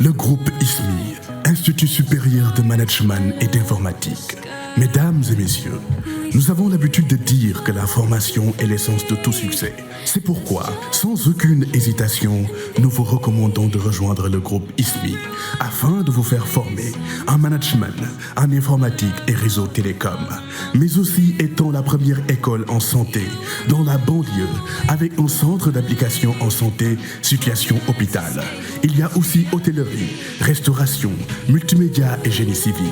Le groupe ISMI, Institut supérieur de management et d'informatique. Mesdames et messieurs, nous avons l'habitude de dire que la formation est l'essence de tout succès. C'est pourquoi, sans aucune hésitation, nous vous recommandons de rejoindre le groupe ISMI afin de vous faire former en management, en informatique et réseau télécom, mais aussi étant la première école en santé dans la banlieue avec un centre d'application en santé, situation hôpital. Il y a aussi hôtellerie, restauration, multimédia et génie civil.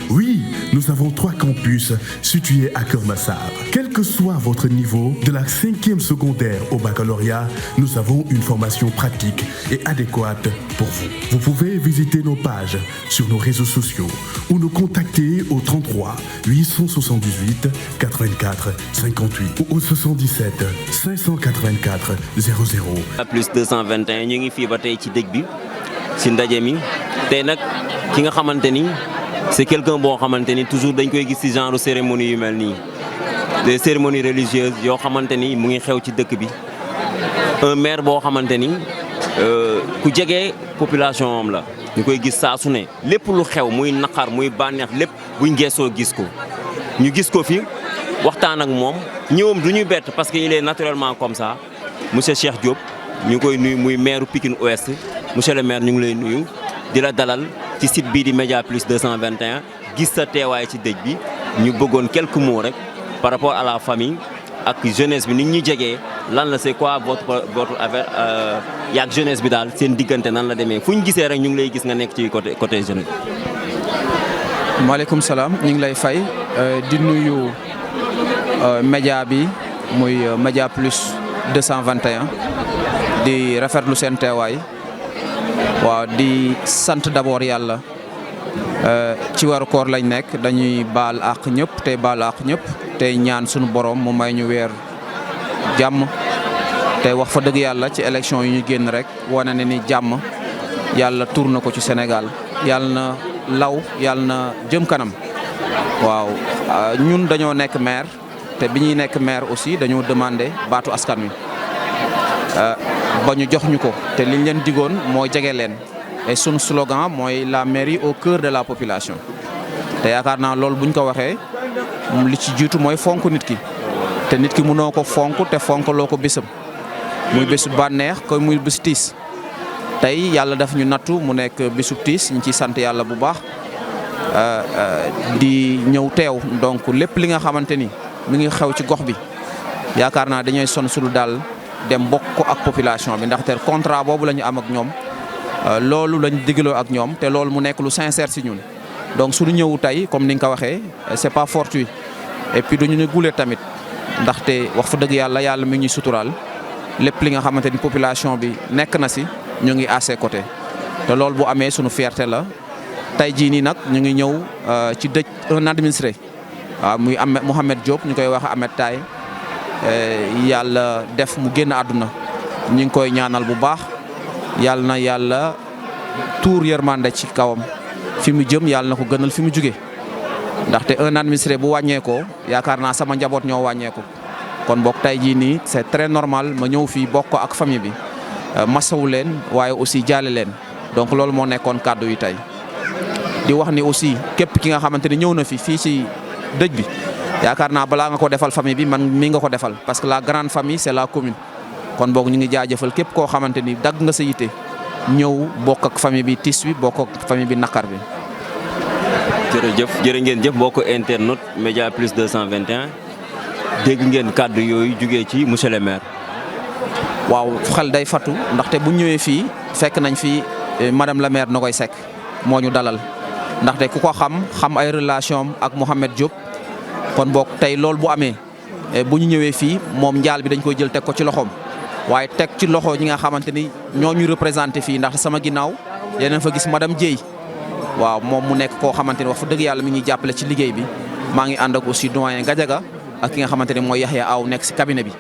Oui, nous avons 3 campus situés à Keur Massar. Quel que soit votre niveau, de la 5e secondaire au baccalauréat, nous avons une formation pratique et adéquate pour vous. Vous pouvez visiter nos pages sur nos réseaux sociaux ou nous contacter au 33 878 84 58 ou au 77 584 00. Plus 221 ñu ngi fii ba tey ci dëj bi ci ndaje mi tey nag ki nga xamante ni c'est quelqu'un boo xamante ni toujours dañ koy gis ci genre cérémonie yu mel nii des cérémonies religieuses yoo xamante ni mu ngi xew ci dëkk bi un maire boo xamante ni ku jege population am la ñu koy gis saa su ne lépp lu xew muy naqar muy bànneex lépp buñ geesoo gis ko ñu gis ko fi waxtaan ak moom ñëwam du ñu bett parce que il est naturellement comme ça monsieur Cheikh Diop ñu koy nuyu muy maire Pikine Ouest monsieur le maire ñu ngi lay nuyu di la dalal ci site bii di Média Plus 221 gis sa teewaay ci dëj bi ñu bëggoon quelques mots rek par rapport à la famille ak jeunesse bi nit ñi jegee lan la c'est quoi votre affaire yaak jeunesse bi daal seen diggante nan la demee fu ñu gisee rek ñu ngi lay gis nga nekk ci côté jeunesse. maaleykum salaam ñu ngi lay fay di nuyu média bi muy Média Plus 221 di rafetlu seen teewaay waaw di sant d'abord yàlla ci weeru koor lañ nekk dañuy baal àq ñëpp tey baal àq ñëpp tey ñaan sunu borom mu may ñu weer jàmm tey wax fa dëgg yàlla ci élection yi ñu génn rek wane ne ni jàmm yàlla tuur na ko ci Sénégal yàlla na law yàlla na jëm kanam waaw ñun dañoo nekk maire te bi ñuy nekk maire aussi dañoo demandé baatu askan wi ba ñu jox ñu ko te liñ leen digoon mooy jege leen et sunu slogan mooy la mairie au cœur de la population te yaakaar naa loolu buñ ko waxee li ci jiitu mooy fonk nit ki te nit ki mënoo ko fonk te fonk loo ko bésam muy bésu bànneex ko muy bésu tiis tey yàlla daf ñu nattu mu nekk bésu tiis ñu ciy sant yàlla bu baax di ñëw teew donc lépp li nga xamante ni mi ngi xew ci gox bi yaakaar naa dañuy son sulu daal dem bokk ko ak population bi ndaxte contrat boobu la ñu am ak ñoom loolu lañ digaloo ak ñoom te loolu mu nekk lu sincère si ñun donc suñu ñëwu tey comme ni nga ko waxee c'est pas fortuit et puis duñu ne gulee tamit ndaxte wax fa dëgg yàlla yàlla mi ngi ñuy suturaal lépp li nga xamante ni population bi nekk na si ñu ngi à ses côtés te loolu bu amee suñu fierté la tey jii nii nag ñu ngi ñëw ci dëj un administré waaw muy Mouhamed Diop ñu koy wax Ahmed Taye yàlla def mu génn àdduna ñu ngi koy ñaanal bu baax yàlla na yàlla tuur yërmande ci kawam fi mu jëm yàlla na ko gënal fi mu jóge ndaxte un administré bu wàññeekoo yaakaar naa sama njaboot ñoo wàññeeku kon bokk tey jii nii c'est très normal ma ñëw fii bokk ak famille bi masawu leen waaye aussi jaale leen donc loolu moo nekkoon kàddu yi tey di wax ni aussi képp ki nga xamante ni ñëw na fii ci dëj bi yaakaar naa balaa nga ko defal famille bi man mi nga ko defal parce que la grande famille c'est la commune kon boog ñu ngi jaajëfal képp koo xamante ni dagg nga sa yite ñëw bokk ak famille bi tiis bi bokk ak famille bi naqar bi. jërë ngeen jëf mbokk internet Média Plus 221 dégg ngeen kàddu yooyu jugee ci monsieur le maire. waaw xel day fattu ndaxte bu ñëwee fii fekk nañ fi madame la maire Nogoy Seck moo ñu dalal ndaxte ku ko xam ay relation ak Mouhamed Diop. kon boog tey loolu bu amee bu ñu ñëwee fii moom njaal bi dañ koy jël teg ko ci loxoom waaye teg ci loxo ñi nga xamante ni ñoo ñu représenté fii ndax sama ginnaaw yeneen fa gis madame Dieye waaw moom mu nekk koo xamante ni wax fa dëgg yàlla mi ngi jàppale ci liggéey bi maa ngi ànd ak aussi doyen Gadiaga ak ki nga xamante ni mooy Yaxya Aw nekk si cabinet bi.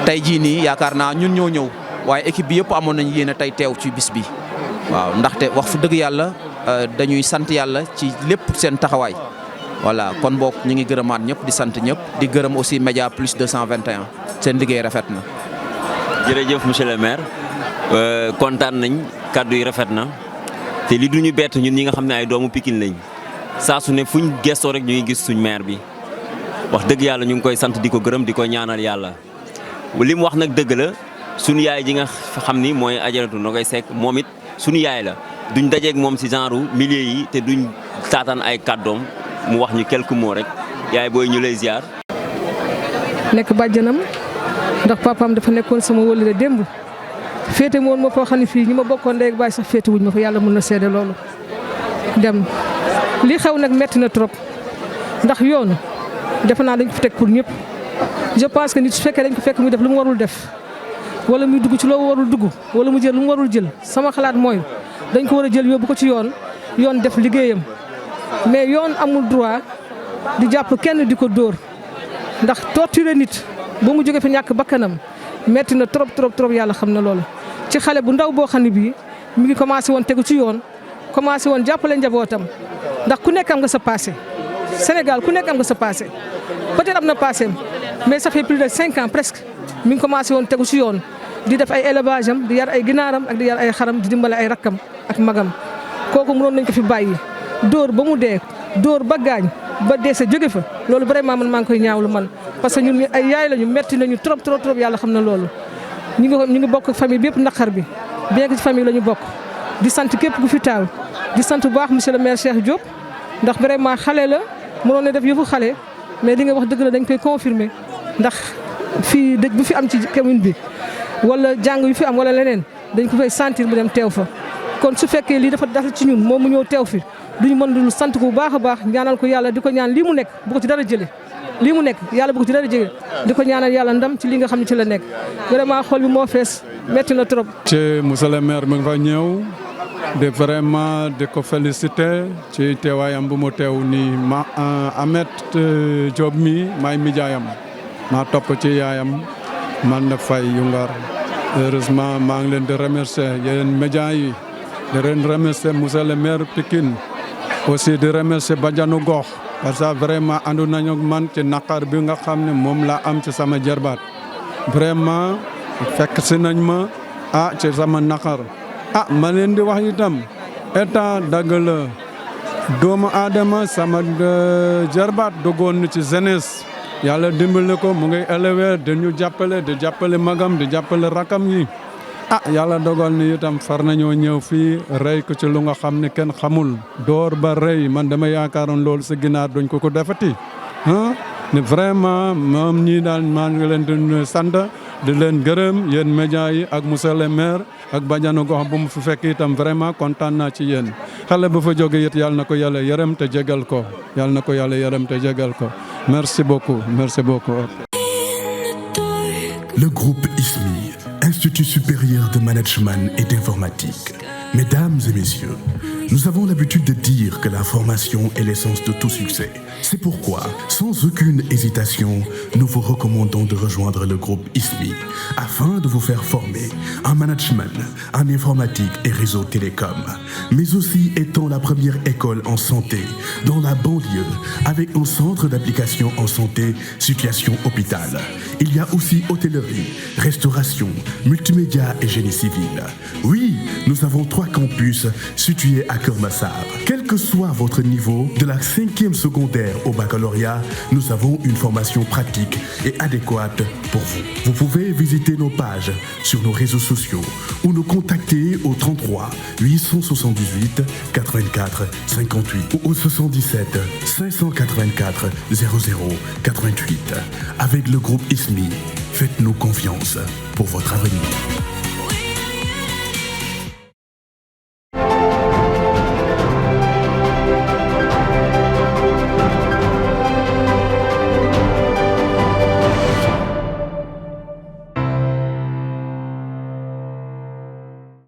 tey jii nii yaakaar naa ñun ñoo ñëw waaye équipe bi yëpp amoon nañu yéene tey teew ci bis bi waaw ndaxte wax fa dëgg yàlla dañuy sant yàlla ci lépp seen taxawaay. voilà kon boog ñu ngi gërëmaat ñëpp di sant ñëpp di gërëm aussi Média Plus 221 seen liggéey rafet na. jërëjëf monsieur le maire kontaan nañ kaddu yi rafet na te li duñu bett ñun ñi nga xam ne ay doomu Pikine lañ saa su ne fuñ gestoo rek ñu ngi gis suñ maire bi wax dëgg yàlla ñu ngi koy sant di ko gërëm di ko ñaanal yàlla li mu wax nag dëgg la suñu yaay ji nga xam ni mooy Ajaratu Nogaye Seck moom it suñu yaay la duñ dajeeg moom si genre milieu yi te duñ taataan ay kàddoom mu wax ñu quelques mots rek yaay booy ñu lay ziar. nekk bàjjanam ndax papaam dafa nekkoon sama wëllëre démb féete woon ma foo xam ne fii ñi ma bokkoon ndey ak baay sax féete wuñ ma fa yàlla mën na seede loolu dem li xew nag metti na trop ndax yoon defe naa dañ ko fi teg pour ñëpp je pense que nit su fekkee dañ ko fekk muy def lu mu warul def wala muy dugg ci loo warul dugg wala mu jël lu mu warul jël sama xalaat mooy dañ ko war a jël yóbbu ko ci yoon def liggéeyam mais yoon amul droit di jàpp kenn di ko dóor ndax torturer nit ba mu jóge fi ñàkk bakkanam metti na trop yàlla xam na loolu ci xale bu ndaw boo xam ne bii mi ngi commencé woon tegu ci yoon commencé woon jàppale njabootam ndax ku nekk am nga sa passé Sénégal ku nekk am nga sa passé peut-être am na passé mais ça fait plus de 5 ans presque mi ngi commencé woon tegu ci yoon di def ay élevage am di yar ay ginaaram ak di yar ay xaram di dimbale ay rakkam ak magam kooku mënoon nañ ko fi bàyyi dóor ba mu dee dóor ba gaañ ba dee sa jóge fa loolu vraiment man maa ngi koy ñaawlu man parce que ñun ay yaay lañu metti nañu trop yàlla xam na loolu ñu ngi bokk famille bi yëpp naqar bi bien que ci famille la ñu bokk di sant képp ku fi taaw di sant bu baax monsieur le maire Cheikh Diop ndax vraiment xale la mënoon na def yëfu xale mais li nga wax dëgg la dañ koy confirmer ndax fii dëj bu fi am ci commune bi wala jàng yu fi am wala leneen dañ ko fay sentir mu dem teew fa kon su fekkee lii dafa dal ci ñun moom mu ñëw teew fi duñu mën dul sant ko bu baax a baax ñaanal ko yàlla di ko ñaan lii mu nekk bu ko ci dara jëlee lii mu nekk yàlla bu ko ci dara jëlee di ko ñaanal yàlla ndam ci li nga xam ne ci la nekk vraiment xol bi moo fees metti na trop. ci monsieur le maire mi ngi fa ñëw de vraiment di ko féliciter ci teewaayam bu mu teew nii ma Ahmed Diop mi maay mijaayam maa topp ci yaayam man na fay Yungar heureusement maa ngi leen di remercier yéen médias yi di leen remercier monsieur le maire Pikine aussi di remercier Badianu Gox parce que vraiment àndu nañu ak man ci naqar bi nga xam ne moom laa am ci sama jarbaat vraiment fekk si nañ ma ci sama naqar ma leen di wax itam état dagg la doomu aadama sama jarbaat duggoon na ci jeunesse yàlla dimbale ko mu ngay élever dañu jàppale di jàppale magam di jàppale rakam yi yàlla dogal ni itam far nañoo ñëw fii rey ko ci lu nga xam ne kenn xamul door ba rey man dama yaakaaroon loolu sa ginaar duñ ko defati ne vraiment moom ñii daal maa ngi leen di sant di leen gërëm yéen médias yi ak monsieur le maire ak Badianu Gox bu mu fi fekk itam vraiment kontaan naa ci yéen xale bu fa jóge it yàlla na ko yàlla yërëm te jégal ko yàlla na ko yàlla yërëm te jégal ko merci beaucoup. Le groupe ISMI, Institut supérieur de management et d'informatique. Mesdames et messieurs, nous avons l'habitude de dire que la formation est l'essence de tout succès. C'est pourquoi, sans aucune hésitation, nous vous recommandons de rejoindre le groupe ISMI afin de vous faire former en management, en informatique et réseau télécom, mais aussi étant la première école en santé dans la banlieue avec un centre d'application en santé, situation hôpital. Il y a aussi hôtellerie, restauration, multimédia et génie civil. Oui, nous avons 3 campus situés à Keur Massar. Quel que soit votre niveau, de la 5e secondaire au baccalauréat, nous avons une formation pratique et adéquate pour vous. Vous pouvez visiter nos pages sur nos réseaux sociaux ou nous contacter au 33 878 84 58 ou au 77 584 00 88. Avec le groupe ISMI, faites-nous confiance pour votre avenir.